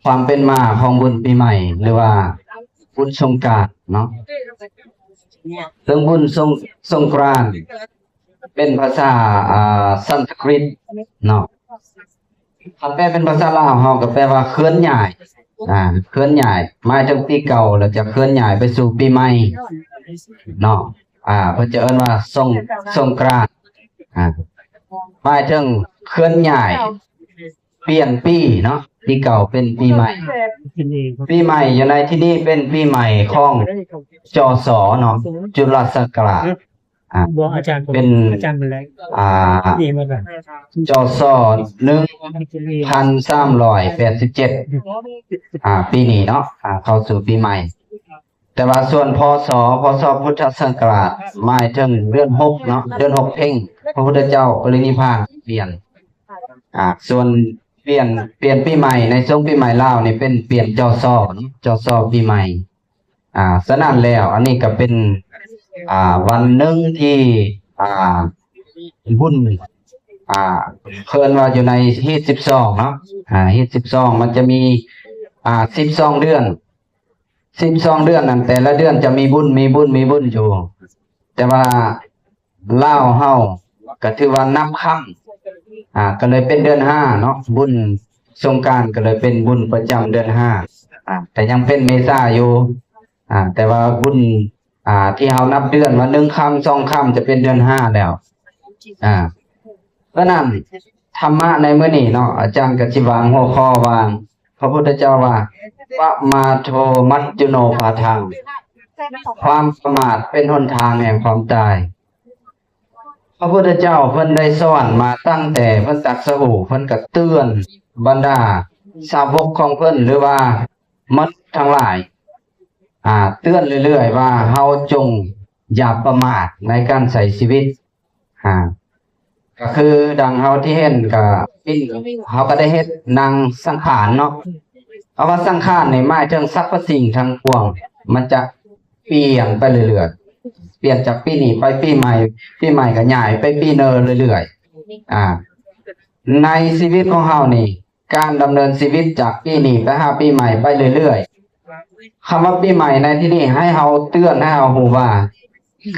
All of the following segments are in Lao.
ຄວາມເປັນມາຂອງບຸນປີໃໝ່ ຫຼືວ່າບຸນສົງການເນາະ. ເຊິ່ງບຸນສົງ ສົງກຣານ ເປັນພາສາ ອ່າ ສັນສະກຣິດເນາະ. ຄັນແປເປັນພາສາລາວເຮົາກໍແປວ່າເຄື່ອນຍ້າຍ ອ່າ ເຄື່ອນຍ້າຍ ໝາຍເຖິງປີເກົ່າແລ້ວຈະເຄື່ອນຍ້າຍໄປສູ່ປີໃໝ່ເນາະ. ອ່າ ເພິ່ນຈະເອີ້ນວ່າສົງ ສົງກຣານ ອ່າ ໝາຍເຖິງເຄື່ອນຍ້າຍ ປ່ຽນປີເນາະ ປີເກົ່າເປັນປີໃໝ່. ປີໃໝ່ຢູ່ໃນທີ່ນີ້ເປັນປີໃໝ່ຂອງ ຈສ ເນາະ ຈຸລະສັກກະລາດ ອ່າ ບໍ່ ອາຈານ ເປັນ ອາຈານເປັນໄລ ອ່າ ນີ້ໝົດລະ ຈສ ໜຶ່ງພັນສາມຮ້ອຍແປດສິບເຈັດ ອ່າ ປີນີ້ເນາະ ອ່າ ເຂົ້າສູ່ປີໃໝ່. ແຕ່ວ່າສ່ວນ ພສ ພສ ພຸດທະສັກກະລາດ ໝາຍເຖິງເດືອນຫົກເນາະ ເດືອນຫົກເພັງ ພະພຸດທະເຈົ້າປະລິນິບພານ ປ່ຽນ ອ່າ ສ່ວນປ່ຽນ ປ່ຽນປີໃໝ່ ໃນຊ່ວງປີໃໝ່ລາວນີ້ເປັນປ່ຽນ ຈສ ເນາະ ຈສ ປີໃໝ່. ອ່າ ສະນັ້ນແລ້ວ ອັນນີ້ກໍເປັນ ອ່າ ວັນໜຶ່ງທີ່ ອ່າ ບຸນ ອ່າ ເອີ້ນວ່າຢູ່ໃນຮີດສິບສອງເນາະ ອ່າ ຮີດສິບສອງ ມັນຈະມີ ອ່າ ສິບສອງເດືອນ ສິບສອງເດືອນນັ້ນ ແຕ່ລະເດືອນຈະມີບຸນ ມີບຸນ ມີບຸນຢູ່ ແຕ່ວ່າ ລາວເຮົາກໍຖືວ່ານັບຄ່ຳ ອ່າ ກໍເລີຍເປັນເດືອນຫ້າເນາະ ບຸນສົງການກໍເລີຍເປັນບຸນປະຈຳເດືອນຫ້າ ອ່າ ແຕ່ຍັງເປັນເມສາຢູ່ ອ່າ ແຕ່ວ່າບຸນ ອ່າ ທີ່ເຮົານັບເດືອນວ່າໜຶ່ງຄ່ຳ ສອງຄ່ຳ ຈະເປັນເດືອນຫ້າແລ້ວ ອ່າ ສະນັ້ນ ທຳມະໃນມື້ນີ້ເນາະ ອາຈານກໍຊິວາງຫົວຂໍ້ວ່າ ພະພຸດທະເຈົ້າວ່າ ປະມາໂທ ມັດຈຸໂນ ປາທັງ ຄວາມປະໝາດເປັນຫົນທາງແຫ່ງຄວາມຕາຍ. ພະພຸດທະເຈົ້າເພິ່ນໄດ້ສອນມາຕັ້ງແຕ່ເພິ່ນຕັດສະຮູ້ ເພິ່ນກໍເຕືອນບັນດາສາວົກຂອງເພິ່ນ ຫຼືວ່າມະນຸດທັງຫຼາຍ ອ່າ ເຕືອນເລື້ອຍໆວ່າ ເຮົາຈົ່ງຢ່າປະໝາດໃນການໃຊ້ຊີວິດ ອ່າ ກໍຄືດັ່ງເຮົາທີ່ເຫັນກໍ ເຮົາກໍໄດ້ເຮັດນາງສັງຂານເນາະ. ຄຳວ່າສັງຂານນີ້ໝາຍເຖິງສັບພະສິ່ງທັງປວງ ມັນຈະປ່ຽນໄປເລື້ອຍໆ ປ່ຽນຈາກປີນີ້ໄປປີໃໝ່ ປີໃໝ່ກໍຍ້າຍໄປປີໜ້າເລື້ອຍໆ ອ່າ ໃນຊີວິດຂອງເຮົານີ້ ການດຳເນີນຊີວິດຈາກປີນີ້ໄປຫາປີໃໝ່ໄປເລື້ອຍໆ. ຄຳວ່າປີໃໝ່ໃນທີ່ນີ້ ໃຫ້ເຮົາເຕືອນ ໃຫ້ເຮົາຮູ້ວ່າ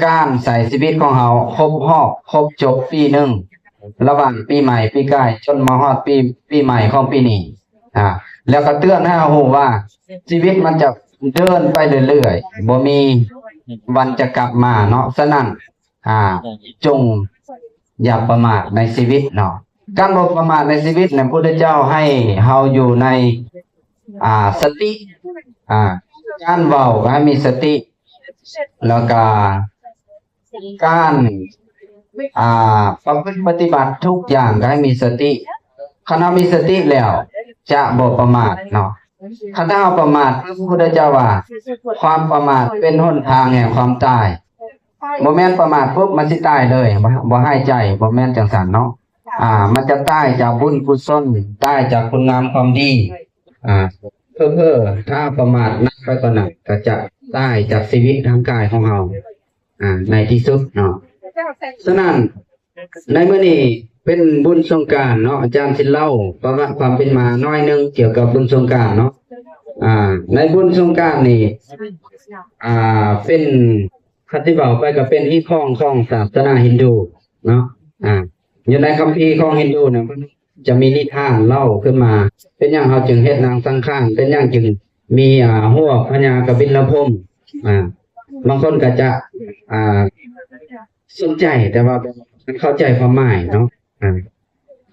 ການໃຊ້ຊີວິດຂອງເຮົາຄົບຮອບ ຄົບຈົບປີໜຶ່ງ ລະຫວ່າງປີໃໝ່ປີກາຍ ຈົນມາຮອດປີ ປີໃໝ່ຂອງປີນີ້ ອ່າ ແລ້ວກໍເຕືອນໃຫ້ເຮົາຮູ້ວ່າ ຊີວິດມັນຈະເດີນໄປເລື້ອຍໆ ບໍ່ມີວັນຈະກັບມາເນາະ. ສະນັ້ນ ອ່າ ຈົ່ງຢ່າປະໝາດໃນຊີວິດເນາະ. ການບໍ່ປະໝາດໃນຊີວິດນັ້ນ ພຸດທະເຈົ້າໃຫ້ເຮົາຢູ່ໃນ ອ່າ ສະຕິ ອ່າ ການເວົ້າກໍໃຫ້ມີສະຕິ ແລ້ວກະການ ອ່າ ປະພຶດປະຕິບັດທຸກຢ່າງກໍໃຫ້ມີສະຕິ. ຄັນເຮົາມີສະຕິແລ້ວຈະບໍ່ປະໝາດເນາະ. ຄັນຖ້າເຮົາປະໝາດ ພະພຸດທະເຈົ້າວ່າ ຄວາມປະໝາດເປັນຫົນທາງແຫ່ງຄວາມຕາຍ. ບໍ່ແມ່ນປະໝາດປຸບມັນຊິຕາຍເລີຍ ບໍ່ ບໍ່ຫາຍໃຈ ບໍ່ແມ່ນຈັ່ງຊັ້ນເນາະ. ອ່າ ມັນຈະຕາຍຈາກບຸນກຸສົນ ຕາຍຈາກຄຸນງາມຄວາມດີ ອ່າ ເຜີໆ ຖ້າປະໝາດໜັກໄປກວ່ານັ້ນ ກໍຈະຕາຍຈາກຊີວິດທາງກາຍຂອງເຮົາ ອ່າ ໃນທີ່ສຸດເນາະ. ສະນັ້ນ ໃນມື້ນີ້ເປັນບຸນສົງການເນາະ ອາຈານຊິເລົ່າປະຫວັດຄວາມເປັນມາໜ້ອຍໜຶ່ງກ່ຽວກັບບຸນສົງການເນາະ. ອ່າ ໃນບຸນສົງການນີ້ ອ່າ ເປັນ ຄັນຊິເວົ້າໄປກໍເປັນຮີດຄອງຂອງສາສະໜາຮິນດູເນາະ. ອ່າ ຢູ່ໃນຄຳພີຂອງຮິນດູນະ ເພິ່ນຈະມີນິທານເລົ່າຂຶ້ນມາ ເປັນຫຍັງເຮົາຈຶ່ງເຮັດນາງສັງຂານ ເປັນຫຍັງຈຶ່ງມີ ອ່າ ຫົວພະຍາກະບິນລະພົມ. ອ່າ ບາງຄົນກໍຈະ ອ່າ ສົນໃຈ ແຕ່ວ່າບໍ່ເຂົ້າໃຈຄວາມໝາຍເນາະ. ອ່າ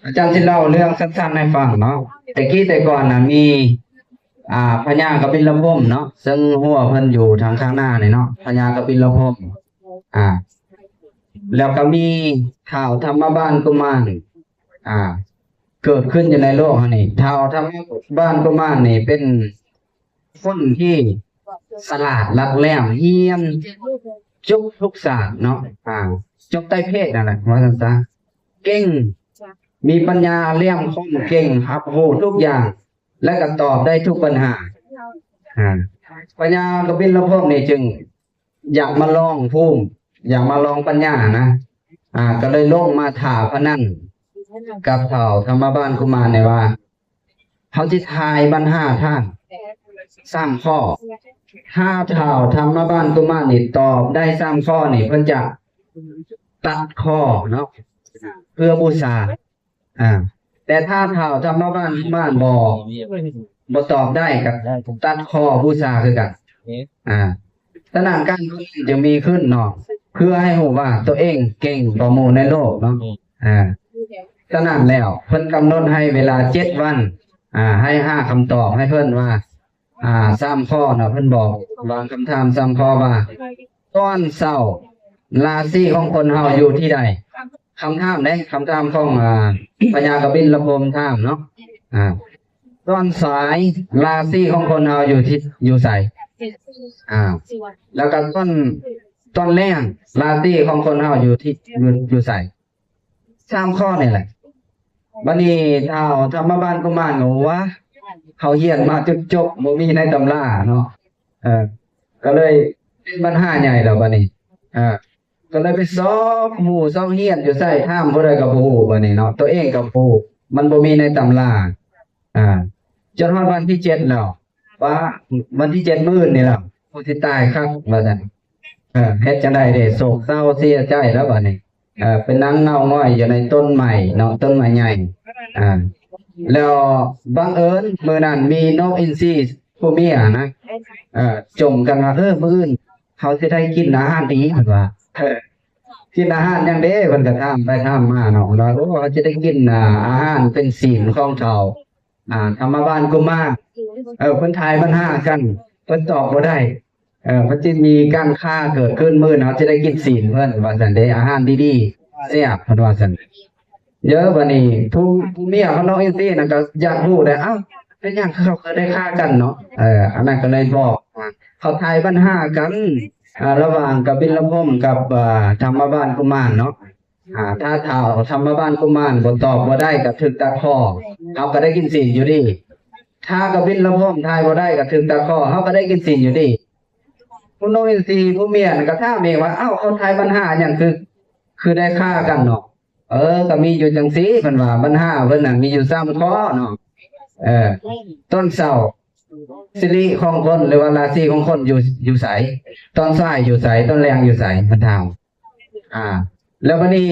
ອາຈານຊິເລົ່າເລື່ອງສັ້ນໆໃຫ້ຟັງເນາະ. ແຕ່ກີ້ແຕ່ກ່ອນນະ ມີ ອ່າ ພະຍາກະບິນລະພົມເນາະ ເຊິ່ງຫົວເພິ່ນຢູ່ທາງຂ້າງໜ້ານີ້ເນາະ ພະຍາກະບິນລະພົມ. ອ່າ ແລ້ວກໍມີທ້າວທຳມະບານກຸມານ ອ່າ ເກີດຂຶ້ນຢູ່ໃນໂລກເຮົານີ້. ທ້າວທຳມະບານກຸມານນີ້ເປັນຄົນທີ່ສະຫຼາດ ຫຼັກແຫຼມ ຮຽນຈົບທຸກສາດເນາະ ອ່າ ຈົບໄຕເພດນັ້ນແຫຼະ ວ່າຊັ້ນຊະ. ເກັ່ງ ມີປັນຍາແຫຼມຄົມ ເກັ່ງ ຮັບຮູ້ທຸກຢ່າງ ແລະ ກໍຕອບໄດ້ທຸກບັນຫາ. ອ່າ ພະຍາກະບິນລະພົມນີ້ຈຶ່ງຢາກມາລອງພູມ ຢາກມາລອງປັນຍານະ ອ່າ ກໍເລີຍລົງມາທ້າພະນັນກັບທ້າວທຳມະບານກຸມານນີ້ວ່າ ເຮົາຊິຖ່າຍບັນຫາທ່ານສາມຂໍ້. ຖ້າທ້າວທຳມະບານກຸມານນີ້ຕອບໄດ້ສາມຂໍ້ນີ້ ເພິ່ນຈະຕັດຄໍເນາະ ເພື່ອບູຊາ. ອ່າ ແຕ່ຖ້າທ້າວທຳມະບານກຸມານບໍ່ ບໍ່ຕອບໄດ້ ກໍຕັດຄໍບູຊາຄືກັນ. ອ່າ ສະນັ້ນການຝຶກຝິດຈຶ່ງມີຂຶ້ນເນາະ ເພື່ອໃຫ້ຮູ້ວ່າຕົວເອງເກັ່ງກວ່າໝູ່ໃນໂລກເນາະ. ອ່າ ສະນັ້ນແລ້ວເພິ່ນກຳນົດໃຫ້ເວລາເຈັດວັນ ອ່າ ໃຫ້ຫາຄຳຕອບໃຫ້ເພິ່ນວ່າ ອ່າ ສາມຂໍ້ເນາະ. ເພິ່ນບອກວາງຄຳຖາມສາມຂໍ້ວ່າ ຕອນເຊົ້າລາສີຂອງຄົນເຮົາຢູ່ທີ່ໃດ? ຄຳຖາມເດ້ ຄຳຖາມຂອງ ອ່າ ພະຍາກະບິນລະພົມຖາມເນາະ. ອ່າ ຕອນສາຍລາສີຂອງຄົນເຮົາຢູ່ທີ່ ຢູ່ໃສ? ອ່າ ແລ້ວກໍຕອນ ຕອນແລງລາສີຂອງຄົນເຮົາຢູ່ທີ່ ຢູ່ ຢູ່ໃສ? ສາມຂໍ້ນີ້ແຫຼະ. ບັດນີ້ທ້າວທຳມະບານກຸມານກໍວ່າ ເຮົາຮຽນມາຈົນຈົບ ບໍ່ມີໃນຕຳລາເນາະ. ເອີ ກໍເລີຍເປັນບັນຫາໃຫຍ່ແລ້ວບັດນີ້. ເອີ ກໍເລີຍໄປຊອກຮູ້ຊອກຮຽນຢູ່ໃສ ຖາມຜູ້ໃດກໍບໍ່ຮູ້ບັດນີ້ເນາະ ຕົວເອງກໍບໍ່ຮູ້ ມັນບໍ່ມີໃນຕຳລາ. ອ່າ ຈົນຮອດວັນທີເຈັດແລ້ວ ວ່າວັນທີເຈັດມື້ອື່ນນີ້ແຫຼະ ຜູ້ຊິຕາຍຄັກວ່າຊັ້ນ. ເອີ ເຮັດຈັ່ງໃດເດ ໂສກເສົ້າເສຍໃຈແລ້ວບັດນີ້. ເອີ ໄປນັ່ງເງົາຫງອຍຢູ່ໃນຕົ້ນໄມ້ເນາະ ຕົ້ນໄມ້ໃຫຍ່. ອ່າ ແລ້ວບັງເອີນມື້ນັ້ນມີນົກອິນຊີຜູ້ເມຍນະ ເອີ ຈົ່ມກັນວ່າ ເອີ ມື້ອື່ນເຮົາຊິໄດ້ກິນອາຫານດີ ເພິ່ນວ່າ. ເອີ ກິນອາຫານຫຍັງເດ ເພິ່ນກໍຖາມໄປຖາມມາເນາະ ວ່າ ໂອ້ ເຮົາຊິໄດ້ກິນ ອາ ອາຫານເປັນສິນຂອງເຖົ້າ ອ່າ ທຳມະບານກຸມານ. ເອີ ເພິ່ນທາຍບັນຫາກັນ ເພິ່ນຕອບບໍ່ໄດ້. ເອີ ເພິ່ນຊິມີການຄ້າເກີດຂຶ້ນ ມື້ເຮົາຊິໄດ້ກິນສິນເພິ່ນວ່າຊັ້ນເດ ອາຫານດີໆ ແຊບ ເພິ່ນວ່າຊັ້ນ. ເອີ ບັດນີ້ຜູ້ ຜູ້ເມຍຂອງນ້ອງອິນຊີນັ້ນກໍຢາກຮູ້ແຫຼະ ເອົ້າ ເປັນຫຍັງເຂົາຄືໄດ້ຄ້າກັນເນາະ. ເອີ ອັນນັ້ນກໍເລີຍບອກວ່າ ເຂົາທາຍບັນຫາກັນ ອ່າ ລະຫວ່າງກະບິນລະພົມກັບ ອ່າ ທຳມະບານກຸມານເນາະ. ອ່າ ຖ້າທ້າວທຳມະບານກຸມານບໍ່ຕອບບໍ່ໄດ້ກໍຖືກຕັດຄໍ ເຮົາກໍໄດ້ກິນສິນຢູ່ດີ. ຖ້າກະບິນລະພົມທາຍບໍ່ໄດ້ກໍຖືກຕັດຄໍ ເຮົາກໍໄດ້ກິນສິນຢູ່ດີ. ຜູ້ນ້ອງອິນຊີຜູ້ເມຍນັ້ນກໍຖາມອີກວ່າ ເອົ້າ ເຂົາທາຍບັນຫາຫຍັງ ຄື ຄືໄດ້ຂ້າກັນເນາະ? ເອີ ກໍມີຢູ່ຈັ່ງຊີ້ ເພິ່ນວ່າ ບັນຫາເພິ່ນນັ້ນມີຢູ່ສາມຂໍ້ເນາະ. ເອີ ຕອນເຊົ້າ ສິລິຂອງຄົນ ຫຼືວ່າລາສີຂອງຄົນຢູ່ ຢູ່ໃສ? ຕອນສາຍຢູ່ໃສ? ຕອນແລງຢູ່ໃສ? ເພິ່ນຖາມ. ອ່າ ແລ້ວບັດນີ້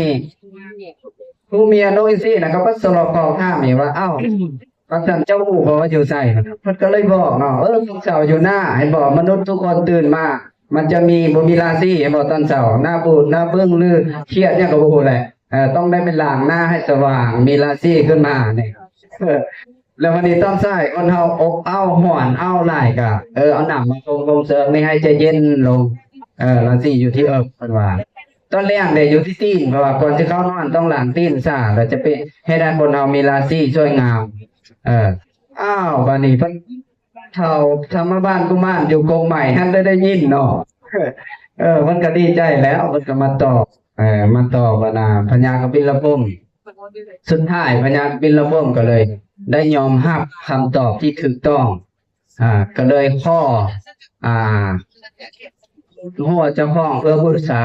ຜູ້ເມຍນ້ອງອິນຊີນະ ກໍໄປສະຫຼອບຂອງຖາມອີກວ່າ ເອົ້າ ຄັນຊັ້ນເຈົ້າຮູ້ບໍ່ວ່າຢູ່ໃສ? ເພິ່ນກໍເລີຍບອກເນາະ ເອີ ເຈົ້າຢູ່ນາ ເຫັນບໍ່? ມະນຸດທຸກຄົນຕື່ນມາ ມັນຈະມີ ບໍ່ມີລາສີ ເຫັນບໍ່? ຕອນເຊົ້າ ໜ້າບູດ ໜ້າບຶ້ງ ຫຼືຄຽດຫຍັງກໍບໍ່ຮູ້ແຫຼະ ເອີ ຕ້ອງໄດ້ໄປລ້າງໜ້າໃຫ້ສະຫວ່າງ ມີລາສີຂຶ້ນມານີ້. ເອີ ແລ້ວບັດນີ້ຕອນສາຍ ຄົນເຮົາອົບເອົ້າ ຮ້ອນເອົ້າຫຼາຍກະ ເອີ ເອົານ້ຳມາຊົງລົມເຊີງນີ້ໃຫ້ໃຈເຢັນລົງ ເອີ ລາສີຢູ່ທີ່ເອິກ ເພິ່ນວ່າ. ຕອນແລງເດ ຢູ່ທີ່ຕີນ ເພາະວ່າກ່ອນຊິເຂົ້ານອນຕ້ອງລ້າງຕີນຊະ ແລ້ວຈະໄປເຮັດໃຫ້ຄົນເຮົາມີລາສີສວຍງາມ. ເອີ ອ້າວ ບັດນີ້ເພິ່ນ ທ້າວທຳມະບານກຸມານຢູ່ກົກໄມ້ຫັ້ນໄດ້ ໄດ້ຍິນເນາະ ເອີ ເພິ່ນກໍດີໃຈແລ້ວ ເພິ່ນກໍມາຕອບ ເອີ ມາຕອບອັນນ່າ ພະຍາກະບິນລະພົມ. ສຸດທ້າຍພະຍາກະບິນລະພົມກໍເລີຍໄດ້ຍອມຮັບຄຳຕອບທີ່ຖືກຕ້ອງ ອ່າ ກໍເລີຍຂໍ ອ່າ ຫົວເຈົ້າຂອງເພື່ອບູຊາ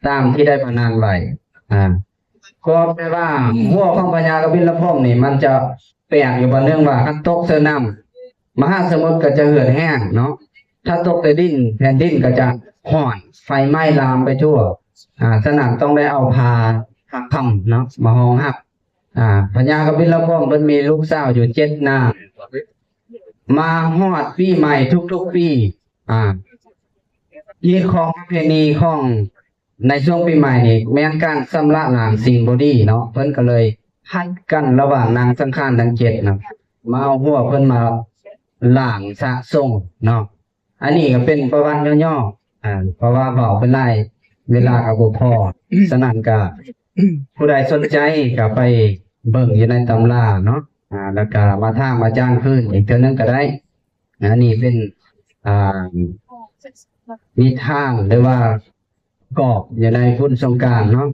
ຕາມທີ່ໄດ້ພະນັນໄວ້. ອ່າ ກໍແປວ່າຫົວຂອງພະຍາກະບິນລະພົມນີ້ ມັນຈະແປກຢູ່ບ່ອນໜຶ່ງວ່າ ຄັນຕົກໃສ່ນ້ຳ ມະຫາສະໝຸດກໍຈະເຫືອດແຫ້ງເນາະ, ຖ້າຕົກໃສ່ດິນ ແຜ່ນດິນກໍຈະຮ້ອນ ໄຟໄໝ້ລາມໄປທົ່ວ. ອ່າ ສະນັ້ນຕ້ອງໄດ້ເອົາຜ້າ ຜ້າຄ້ຳເນາະ ມາຮອງຮັບ. ອ່າ ພະຍາກະບິນລະພົມເພິ່ນມີລູກສາວຢູ່ເຈັດນາງ ມາຮອດປີໃໝ່ທຸກໆປີ ອ່າ ຮີດຄອງປະເພນີຂອງ ໃນຊ່ວງປີໃໝ່ນີ້ແມ່ນການຊຳລະລ້າງສິ່ງບໍ່ດີເນາະ, ເພິ່ນກໍເລີຍຜັດກັນລະຫວ່າງນາງສັງຂານທັງເຈັດນະ ມາເອົາຫົວເພິ່ນມາລ້າງສະສົງເນາະ. ອັນນີ້ກໍເປັນປະຫວັດຫຍໍ້ໆ ອ່າ ເພາະວ່າເວົ້າໄປຫຼາຍເວລາກໍບໍ່ພໍ, ສະນັ້ນກໍຜູ້ໃດສົນໃຈກໍໄປເບິ່ງຢູ່ໃນຕຳລາເນາະ, ອ່າ ແລ້ວກໍມາຖາມອາຈານຄືນອີກເທື່ອໜຶ່ງກໍໄດ້. ອັນນີ້ເປັນ ອ່າ ນິທານ ຫຼືວ່າ ກອບຢູ່ໃນບຸນສົງການເນາະ.